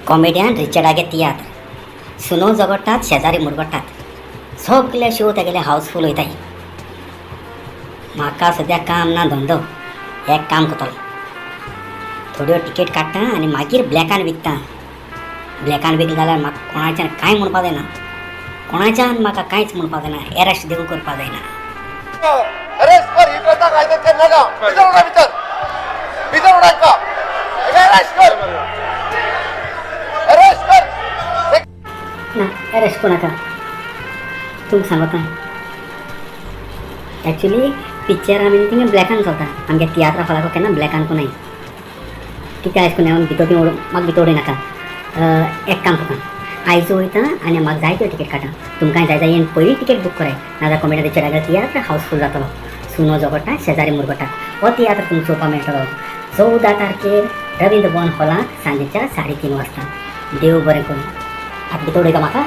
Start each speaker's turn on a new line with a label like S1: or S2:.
S1: Comedian रिचर्डागे तियात्र. सुनो झगडटात, शेजारी मुरगट्टात, सगले शो तेगेले हावसफूल वयताय. म्हाका सद्या काम ना धंदो. एक काम करतलो, थोड्यो टिकेट काडटा आनी मागीर ब्लॅकान विकता. ब्लॅकान विकले जाल्यार म्हाका कोणाच्यान कांय म्हणपा जायना, कोणाच्यान म्हाका कांयच म्हणपा जायना, एरेस्ट देव करपा जायना.
S2: अरेस्ट कर. ही प्रथा कायद्यात नाका. भितर उडा, भितर भितर उडा का. अरेस्ट कर, अरेस्ट कर.
S1: ना, एरेस्ट करूं नाका, तुमकां सांगता. एक्चुली पिक्चर आमी थिंगा ब्लॅकान चलता. आमगे तियात्रा हॉलाक केन्ना ब्लॅकान कोनाय. कित्याक अशें करून भितर बी म्हाका भितर उडय नाका. एक काम करता, आयज वयता आनी म्हाका जाय त्यो टिकेट काडटा. तुमकां जाय जाय येवन पयलीं टिकेट बूक कराय, नाजाल्यार कॉमेडियन रिचर्डागे तियात्र हावसफूल जातलो. सुनो झगडटा, शेजारी मुरगट्टा हो तियात्र तुमकां चोवपाक मेळटलो 14 तारखेर रवींद्र भवन हॉलांत सांजेच्या 3:30 वाजता. देव बरें करूं. आतां भितर उडयता म्हाका.